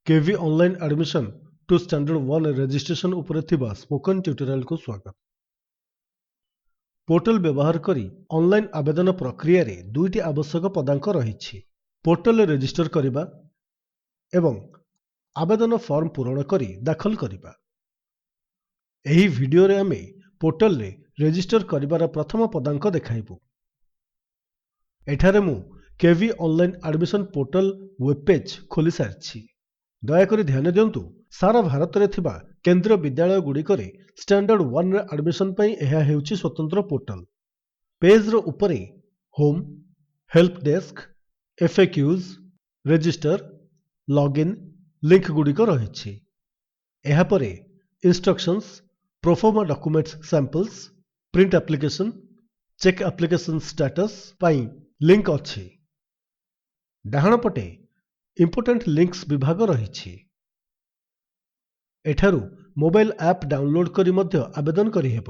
KV Online Admission to Standard 1 Registration ଉପରେ ଥିବା spoken ଟ୍ୟୁଟୋରିଆଲକୁ ସ୍ୱାଗତ। ପୋର୍ଟାଲ ବ୍ୟବହାର କରି ଅନଲାଇନ୍ ଆବେଦନ ପ୍ରକ୍ରିୟାରେ ଦୁଇଟି ଆବଶ୍ୟକ ପଦାଙ୍କ ରହିଛି: ପୋର୍ଟାଲରେ ରେଜିଷ୍ଟର କରିବା ଏବଂ ଆବେଦନ ଫର୍ମ ପୂରଣ କରି ଦାଖଲ କରିବା। ଏହି ଭିଡିଓରେ ଆମେ ପୋର୍ଟାଲରେ ରେଜିଷ୍ଟର କରିବାର ପ୍ରଥମ ପଦାଙ୍କ ଦେଖାଇବୁ। ଏଠାରେ ମୁଁ KV Online Admission Portal web page ଖୋଲି ସାରିଛି। ଦୟାକରି ଧ୍ୟାନ ଦିଅନ୍ତୁ, ସାରା ଭାରତରେ ଥିବା କେନ୍ଦ୍ରୀୟ ବିଦ୍ୟାଳୟଗୁଡ଼ିକରେ ଷ୍ଟାଣ୍ଡାର୍ଡ 1ରେ ଆଡମିସନ ପାଇଁ ଏହା ହେଉଛି ସ୍ୱତନ୍ତ୍ର ପୋର୍ଟାଲ। ପେଜ୍ର ଉପରେ Home, Help Desk, FAQs, Register, Login ଲିଙ୍କଗୁଡ଼ିକ ରହିଛି। ଏହାପରେ Instructions, Proforma Documents Samples, Print Application, Check Application Status ପାଇଁ ଲିଙ୍କ ଅଛି। ଡାହାଣ ପଟେ ଇମ୍ପୋର୍ଟାଣ୍ଟ ଲିଙ୍କ୍ସ ବିଭାଗ ରହିଛି। ଏଠାରୁ ମୋବାଇଲ ଆପ୍ ଡାଉନଲୋଡ୍ କରି ମଧ୍ୟ ଆବେଦନ କରିହେବ।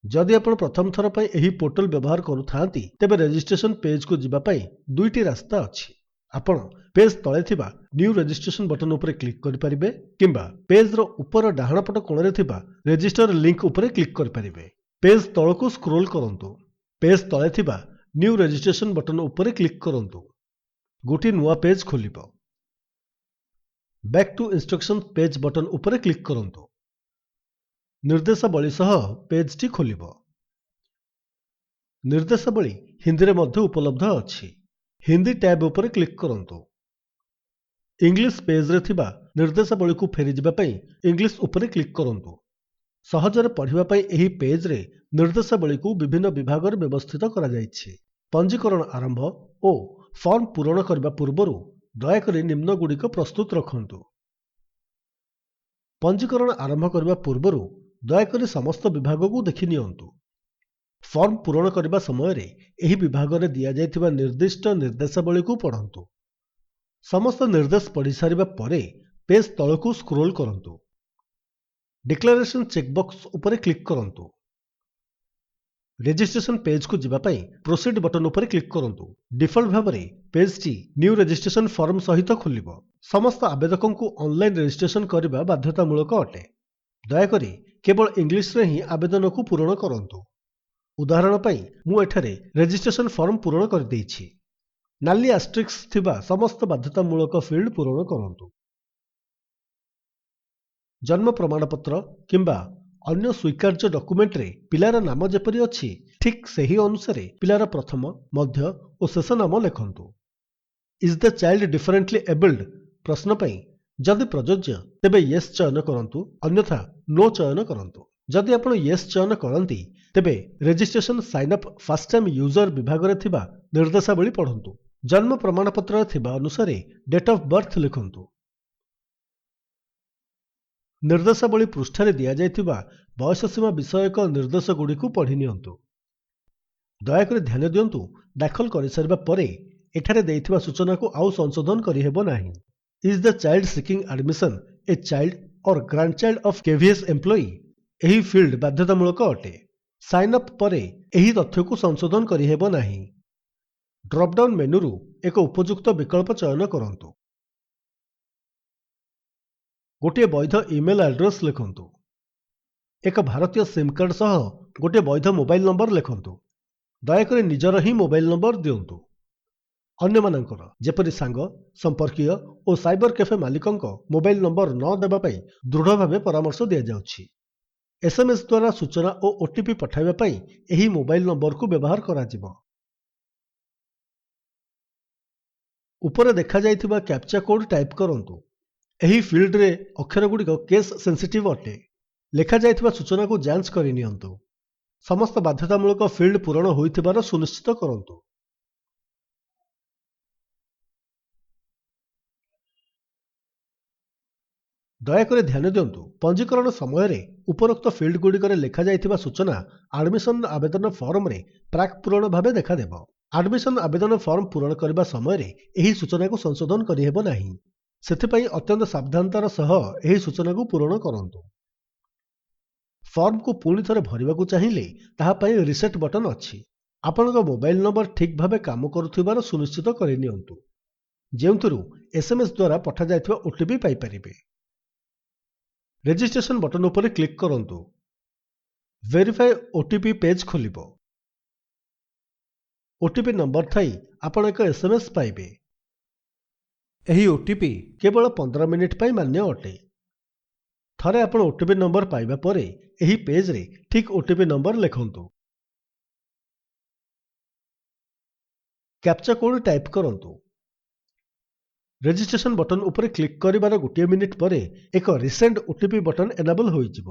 ଯଦି ଆପଣ ପ୍ରଥମ ଥର ପାଇଁ ଏହି ପୋର୍ଟାଲ ବ୍ୟବହାର କରୁଥାନ୍ତି, ତେବେ ରେଜିଷ୍ଟ୍ରେସନ ପେଜ୍କୁ ଯିବା ପାଇଁ ଦୁଇଟି ରାସ୍ତା ଅଛି। ଆପଣ ପେଜ୍ ତଳେ ଥିବା ନ୍ୟୁ ରେଜିଷ୍ଟ୍ରେସନ ବଟନ ଉପରେ କ୍ଲିକ୍ କରିପାରିବେ କିମ୍ବା ପେଜ୍ର ଉପର ଡାହାଣ ପଟ କୋଣରେ ଥିବା ରେଜିଷ୍ଟର ଲିଙ୍କ ଉପରେ କ୍ଲିକ୍ କରିପାରିବେ। ପେଜ୍ ତଳକୁ ସ୍କ୍ରୋଲ କରନ୍ତୁ। ପେଜ୍ ତଳେ ଥିବା ନ୍ୟୁ ରେଜିଷ୍ଟ୍ରେସନ ବଟନ ଉପରେ କ୍ଲିକ୍ କରନ୍ତୁ। ଗୋଟିଏ ନୂଆ ପେଜ୍ ଖୋଲିବ। Back to Instruction Page button ଉପରେ କ୍ଲିକ୍ କରନ୍ତୁ। ନିର୍ଦ୍ଦେଶାବଳୀ ସହ ପେଜ୍ଟି ଖୋଲିବ। ନିର୍ଦ୍ଦେଶାବଳୀ ହିନ୍ଦୀରେ ମଧ୍ୟ ଉପଲବ୍ଧ ଅଛି। ହିନ୍ଦୀ ଟ୍ୟାବ୍ ଉପରେ କ୍ଲିକ୍ କରନ୍ତୁ। ଇଂଲିଶ ପେଜ୍ରେ ଥିବା ନିର୍ଦ୍ଦେଶାବଳୀକୁ ଫେରିଯିବା ପାଇଁ ଇଂଲିଶ ଉପରେ କ୍ଲିକ୍ କରନ୍ତୁ। ସହଜରେ ପଢ଼ିବା ପାଇଁ ଏହି ପେଜ୍ରେ ନିର୍ଦ୍ଦେଶାବଳୀକୁ ବିଭିନ୍ନ ବିଭାଗରେ ବ୍ୟବସ୍ଥିତ କରାଯାଇଛି। ପଞ୍ଜୀକରଣ ଆରମ୍ଭ ଓ ଫର୍ମ ପୂରଣ କରିବା ପୂର୍ବରୁ ଦୟାକରି ନିମ୍ନଗୁଡ଼ିକ ପ୍ରସ୍ତୁତ ରଖନ୍ତୁ। ପଞ୍ଜୀକରଣ ଆରମ୍ଭ କରିବା ପୂର୍ବରୁ ଦୟାକରି ସମସ୍ତ ବିଭାଗକୁ ଦେଖି ନିଅନ୍ତୁ। ଫର୍ମ ପୂରଣ କରିବା ସମୟରେ ଏହି ବିଭାଗରେ ଦିଆଯାଇଥିବା ନିର୍ଦ୍ଦିଷ୍ଟ ନିର୍ଦ୍ଦେଶାବଳୀକୁ ପଢ଼ନ୍ତୁ। ସମସ୍ତ ନିର୍ଦ୍ଦେଶ ପଢ଼ି ସାରିବା ପରେ ପେଜ୍ ତଳକୁ ସ୍କ୍ରୋଲ କରନ୍ତୁ। ଡିକ୍ଲାରେସନ ଚେକବକ୍ସ ଉପରେ କ୍ଲିକ୍ କରନ୍ତୁ। ରେଜିଷ୍ଟ୍ରେସନ ପେଜ୍କୁ ଯିବା ପାଇଁ ପ୍ରୋସିଡ୍ ବଟନ ଉପରେ କ୍ଲିକ୍ କରନ୍ତୁ। ଡିଫଲ୍ଟ ଭାବରେ ପେଜ୍ଟି ନ୍ୟୁ ରେଜିଷ୍ଟ୍ରେସନ ଫର୍ମ ସହିତ ଖୋଲିବ। ସମସ୍ତ ଆବେଦକଙ୍କୁ ଅନଲାଇନ୍ ରେଜିଷ୍ଟ୍ରେସନ କରିବା ବାଧ୍ୟତାମୂଳକ ଅଟେ। ଦୟାକରି କେବଳ ଇଂଲିଶରେ ହିଁ ଆବେଦନକୁ ପୂରଣ କରନ୍ତୁ। ଉଦାହରଣ ପାଇଁ ମୁଁ ଏଠାରେ ରେଜିଷ୍ଟ୍ରେସନ ଫର୍ମ ପୂରଣ କରିଦେଇଛି। ନାଲି ଆଷ୍ଟ୍ରିକ୍ସ ଥିବା ସମସ୍ତ ବାଧ୍ୟତାମୂଳକ ଫିଲ୍ଡ ପୂରଣ କରନ୍ତୁ। ଜନ୍ମ ପ୍ରମାଣପତ୍ର କିମ୍ବା ଅନ୍ୟ ସ୍ୱୀକାର୍ଯ୍ୟ ଡକ୍ୟୁମେଣ୍ଟରେ ପିଲାର ନାମ ଯେପରି ଅଛି, ଠିକ୍ ସେହି ଅନୁସାରେ ପିଲାର ପ୍ରଥମ, ମଧ୍ୟ ଓ ଶେଷ ନାମ ଲେଖନ୍ତୁ। "Is the child differently abled?" ପ୍ରଶ୍ନ ପାଇଁ ଯଦି ପ୍ରଯୁଜ୍ୟ, ତେବେ ୟେସ୍ ଚୟନ କରନ୍ତୁ, ଅନ୍ୟଥା ନୋ ଚୟନ କରନ୍ତୁ। ଯଦି ଆପଣ ୟେସ୍ ଚୟନ କରନ୍ତି, ତେବେ "Registration Sign Up First Time User" ବିଭାଗରେ ଥିବା ନିର୍ଦ୍ଦେଶାବଳୀ ପଢ଼ନ୍ତୁ। ଜନ୍ମ ପ୍ରମାଣପତ୍ରରେ ଥିବା ଅନୁସାରେ ଡେଟ୍ ଅଫ୍ ବର୍ଥ ଲେଖନ୍ତୁ। ନିର୍ଦ୍ଦେଶାବଳୀ ପୃଷ୍ଠାରେ ଦିଆଯାଇଥିବା ବୟସ ସୀମା ବିଷୟକ ନିର୍ଦ୍ଦେଶଗୁଡ଼ିକୁ ପଢ଼ି ନିଅନ୍ତୁ। ଦୟାକରି ଧ୍ୟାନ ଦିଅନ୍ତୁ, ଦାଖଲ କରିସାରିବା ପରେ ଏଠାରେ ଦେଇଥିବା ସୂଚନାକୁ ଆଉ ସଂଶୋଧନ କରିହେବ ନାହିଁ। "Is the child seeking admission a child or grandchild of KVS employee?" ଏହି ଫିଲ୍ଡ ବାଧ୍ୟତାମୂଳକ ଅଟେ। ସାଇନ୍ ଅପ୍ ପରେ ଏହି ତଥ୍ୟକୁ ସଂଶୋଧନ କରିହେବ ନାହିଁ। ଡ୍ରପ୍ ଡାଉନ୍ ମେନୁରୁ ଏକ ଉପଯୁକ୍ତ ବିକଳ୍ପ ଚୟନ କରନ୍ତୁ। ଗୋଟିଏ ବୈଧ ଇମେଲ୍ ଆଡ୍ରେସ୍ ଲେଖନ୍ତୁ। ଏକ ଭାରତୀୟ ସିମ୍ କାର୍ଡ ସହ ଗୋଟିଏ ବୈଧ ମୋବାଇଲ ନମ୍ବର ଲେଖନ୍ତୁ। ଦୟାକରି ନିଜର ହିଁ ମୋବାଇଲ ନମ୍ବର ଦିଅନ୍ତୁ। ଅନ୍ୟମାନଙ୍କର, ଯେପରି ସାଙ୍ଗ, ସମ୍ପର୍କୀୟ ଓ ସାଇବର କ୍ୟାଫେ ମାଲିକଙ୍କ ମୋବାଇଲ ନମ୍ବର ନ ଦେବା ପାଇଁ ଦୃଢ଼ ଭାବେ ପରାମର୍ଶ ଦିଆଯାଉଛି। ଏସ୍ଏମ୍ଏସ୍ ଦ୍ୱାରା ସୂଚନା ଓ ଓଟିପି ପଠାଇବା ପାଇଁ ଏହି ମୋବାଇଲ ନମ୍ବରକୁ ବ୍ୟବହାର କରାଯିବ। ଉପରେ ଦେଖାଯାଇଥିବା କ୍ୟାପଚା କୋଡ୍ ଟାଇପ୍ କରନ୍ତୁ। ଏହି ଫିଲ୍ଡରେ ଅକ୍ଷରଗୁଡ଼ିକ କେସ୍ ସେନ୍ସିଟିଭ୍ ଅଟେ। ଲେଖାଯାଇଥିବା ସୂଚନାକୁ ଯାଞ୍ଚ କରିନିଅନ୍ତୁ। ସମସ୍ତ ବାଧ୍ୟତାମୂଳକ ଫିଲ୍ଡ ପୂରଣ ହୋଇଥିବାର ସୁନିଶ୍ଚିତ କରନ୍ତୁ। ଦୟାକରି ଧ୍ୟାନ ଦିଅନ୍ତୁ, ପଞ୍ଜୀକରଣ ସମୟରେ ଉପରୋକ୍ତ ଫିଲ୍ଡଗୁଡ଼ିକରେ ଲେଖାଯାଇଥିବା ସୂଚନା ଆଡମିସନ ଆବେଦନ ଫର୍ମରେ ପ୍ରାକ୍ ପୂରଣ ଭାବେ ଦେଖାଦେବ। ଆଡମିସନ ଆବେଦନ ଫର୍ମ ପୂରଣ କରିବା ସମୟରେ ଏହି ସୂଚନାକୁ ସଂଶୋଧନ କରିହେବ ନାହିଁ। ସେଥିପାଇଁ ଅତ୍ୟନ୍ତ ସାବଧାନତାର ସହ ଏହି ସୂଚନାକୁ ପୂରଣ କରନ୍ତୁ। ଫର୍ମକୁ ପୁଣି ଥରେ ଭରିବାକୁ ଚାହିଁଲେ ତାହା ପାଇଁ ରିସେଟ୍ ବଟନ ଅଛି। ଆପଣଙ୍କ ମୋବାଇଲ ନମ୍ବର ଠିକ୍ ଭାବେ କାମ କରୁଥିବାର ସୁନିଶ୍ଚିତ କରିନିଅନ୍ତୁ, ଯେଉଁଥିରୁ ଏସ୍ଏମ୍ଏସ୍ ଦ୍ୱାରା ପଠାଯାଇଥିବା ଓଟିପି ପାଇପାରିବେ। ରେଜିଷ୍ଟ୍ରେସନ ବଟନ ଉପରେ କ୍ଲିକ୍ କରନ୍ତୁ। ଭେରିଫାଏ ଓଟିପି ପେଜ୍ ଖୋଲିବ। ଓଟିପି ନମ୍ବର ଥାଇ ଆପଣ ଏକ ଏସ୍ଏମ୍ଏସ୍ ପାଇବେ। ଏହି ଓଟିପି କେବଳ 15 ମିନିଟ୍ ପାଇଁ ମାନ୍ୟ ଅଟେ। ଥରେ ଆପଣ ଓଟିପି ନମ୍ବର ପାଇବା ପରେ ଏହି ପେଜ୍ରେ ଠିକ୍ ଓଟିପି ନମ୍ବର ଲେଖନ୍ତୁ। କ୍ୟାପଚା କୋଡ୍ ଟାଇପ୍ କରନ୍ତୁ। ରେଜିଷ୍ଟ୍ରେସନ ବଟନ ଉପରେ କ୍ଲିକ୍ କରିବାର ଗୋଟିଏ ମିନିଟ୍ ପରେ ଏକ ରିସେଣ୍ଡ ଓଟିପି ବଟନ ଏନାବଲ୍ ହୋଇଯିବ।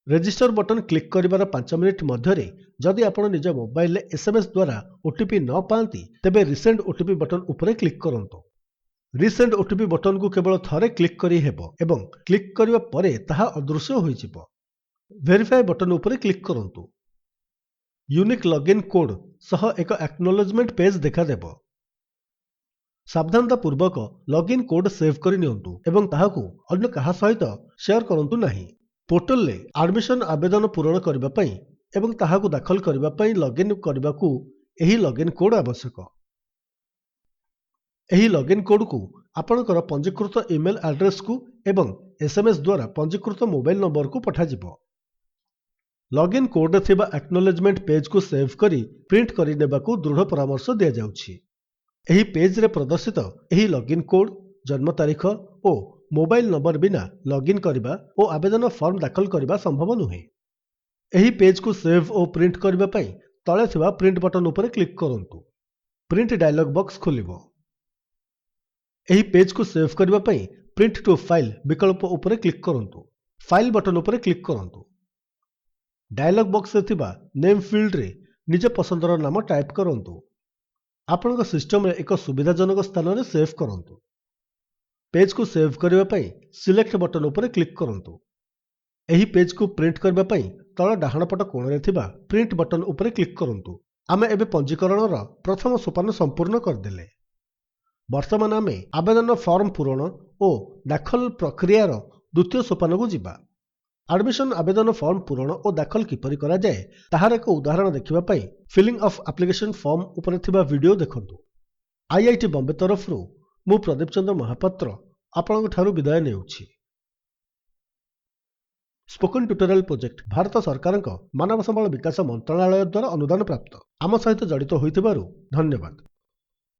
ରେଜିଷ୍ଟର ବଟନ କ୍ଲିକ୍ କରିବାର 5 ମିନିଟ୍ ମଧ୍ୟରେ ଯଦି ଆପଣ ନିଜ ମୋବାଇଲରେ ଏସ୍ଏମ୍ଏସ୍ ଦ୍ୱାରା ଓଟିପି ନ ପାଆନ୍ତି, ତେବେ ରିସେଣ୍ଡ ଓଟିପି ବଟନ ଉପରେ କ୍ଲିକ୍ କରନ୍ତୁ। ରିସେଣ୍ଡ ଓଟିପି ବଟନକୁ କେବଳ ଥରେ କ୍ଲିକ୍ କରିହେବ ଏବଂ କ୍ଲିକ୍ କରିବା ପରେ ତାହା ଅଦୃଶ୍ୟ ହୋଇଯିବ। ଭେରିଫାଏ ବଟନ ଉପରେ କ୍ଲିକ୍ କରନ୍ତୁ। ୟୁନିକ୍ ଲଗ୍ଇନ୍ କୋଡ୍ ସହ ଏକ ଆକ୍ନୋଲେଜମେଣ୍ଟ ପେଜ୍ ଦେଖାଦେବ। ସାବଧାନତା ପୂର୍ବକ ଲଗ୍ଇନ୍ କୋଡ୍ ସେଭ୍ କରି ନିଅନ୍ତୁ ଏବଂ ତାହାକୁ ଅନ୍ୟ କାହା ସହିତ ସେୟାର କରନ୍ତୁ ନାହିଁ। ପୋର୍ଟାଲରେ ଆଡମିସନ ଆବେଦନ ପୂରଣ କରିବା ପାଇଁ ଏବଂ ତାହାକୁ ଦାଖଲ କରିବା ପାଇଁ ଲଗ୍ଇନ୍ କରିବାକୁ ଏହି ଲଗ୍ଇନ୍ କୋଡ୍ ଆବଶ୍ୟକ। ଏହି ଲଗ୍ଇନ୍ କୋଡ୍କୁ ଆପଣଙ୍କର ପଞ୍ଜୀକୃତ ଇମେଲ୍ ଆଡ୍ରେସକୁ ଏବଂ ଏସ୍ଏମ୍ଏସ୍ ଦ୍ୱାରା ପଞ୍ଜୀକୃତ ମୋବାଇଲ ନମ୍ବରକୁ ପଠାଯିବ। ଲଗ୍ଇନ୍ କୋଡ୍ରେ ଥିବା ଆକ୍ନୋଲେଜମେଣ୍ଟ ପେଜ୍କୁ ସେଭ୍ କରି ପ୍ରିଣ୍ଟ କରିନେବାକୁ ଦୃଢ଼ ପରାମର୍ଶ ଦିଆଯାଉଛି। ଏହି ପେଜ୍ରେ ପ୍ରଦର୍ଶିତ ଏହି ଲଗ୍ଇନ୍ କୋଡ୍, ଜନ୍ମ ତାରିଖ ଓ ମୋବାଇଲ ନମ୍ବର ବିନା ଲଗ୍ଇନ୍ କରିବା ଓ ଆବେଦନ ଫର୍ମ ଦାଖଲ କରିବା ସମ୍ଭବ ନୁହେଁ। ଏହି ପେଜ୍କୁ ସେଭ୍ ଓ ପ୍ରିଣ୍ଟ କରିବା ପାଇଁ ତଳେ ଥିବା ପ୍ରିଣ୍ଟ ବଟନ ଉପରେ କ୍ଲିକ୍ କରନ୍ତୁ। ପ୍ରିଣ୍ଟ ଡାୟଲଗ୍ ବକ୍ସ ଖୋଲିବ। ଏହି ପେଜ୍କୁ ସେଭ୍ କରିବା ପାଇଁ ପ୍ରିଣ୍ଟ ଟୁ ଫାଇଲ୍ ବିକଳ୍ପ ଉପରେ କ୍ଲିକ୍ କରନ୍ତୁ। ଫାଇଲ୍ ବଟନ ଉପରେ କ୍ଲିକ୍ କରନ୍ତୁ। ଡାୟଲଗ୍ ବକ୍ସରେ ଥିବା ନେମ୍ ଫିଲ୍ଡରେ ନିଜ ପସନ୍ଦର ନାମ ଟାଇପ୍ କରନ୍ତୁ। ଆପଣଙ୍କ ସିଷ୍ଟମରେ ଏକ ସୁବିଧାଜନକ ସ୍ଥାନରେ ସେଭ୍ କରନ୍ତୁ। ପେଜ୍କୁ ସେଭ୍ କରିବା ପାଇଁ ସିଲେକ୍ଟ ବଟନ ଉପରେ କ୍ଲିକ୍ କରନ୍ତୁ। ଏହି ପେଜ୍କୁ ପ୍ରିଣ୍ଟ କରିବା ପାଇଁ ତଳ ଡାହାଣ ପଟ କୋଣରେ ଥିବା ପ୍ରିଣ୍ଟ ବଟନ ଉପରେ କ୍ଲିକ୍ କରନ୍ତୁ। ଆମେ ଏବେ ପଞ୍ଜୀକରଣର ପ୍ରଥମ ସୋପାନ ସମ୍ପୂର୍ଣ୍ଣ କରିଦେଲେ। ବର୍ତ୍ତମାନ ଆମେ ଆବେଦନ ଫର୍ମ ପୂରଣ ଓ ଦାଖଲ ପ୍ରକ୍ରିୟାର ଦ୍ୱିତୀୟ ସୋପାନକୁ ଯିବା। ଆଡମିସନ ଆବେଦନ ଫର୍ମ ପୂରଣ ଓ ଦାଖଲ କିପରି କରାଯାଏ, ତାହାର ଏକ ଉଦାହରଣ ଦେଖିବା ପାଇଁ ଫିଲିଂ ଅଫ୍ ଆପ୍ଲିକେସନ ଫର୍ମ ଉପରେ ଥିବା ଭିଡିଓ ଦେଖନ୍ତୁ। ଆଇଆଇଟି ବମ୍ବେ ତରଫରୁ ମୁଁ ପ୍ରଦୀପ ଚନ୍ଦ୍ର ମହାପାତ୍ର ଆପଣଙ୍କ ଠାରୁ ବିଦାୟ ନେଉଛି। ସ୍ପୋକନ୍ ଟ୍ୟୁଟୋରିଆଲ ପ୍ରୋଜେକ୍ଟ ଭାରତ ସରକାରଙ୍କ ମାନବ ସମ୍ବଳ ବିକାଶ ମନ୍ତ୍ରଣାଳୟ ଦ୍ୱାରା ଅନୁଦାନ ପ୍ରାପ୍ତ। ଆମ ସହିତ ଜଡ଼ିତ ହୋଇଥିବାରୁ ଧନ୍ୟବାଦ।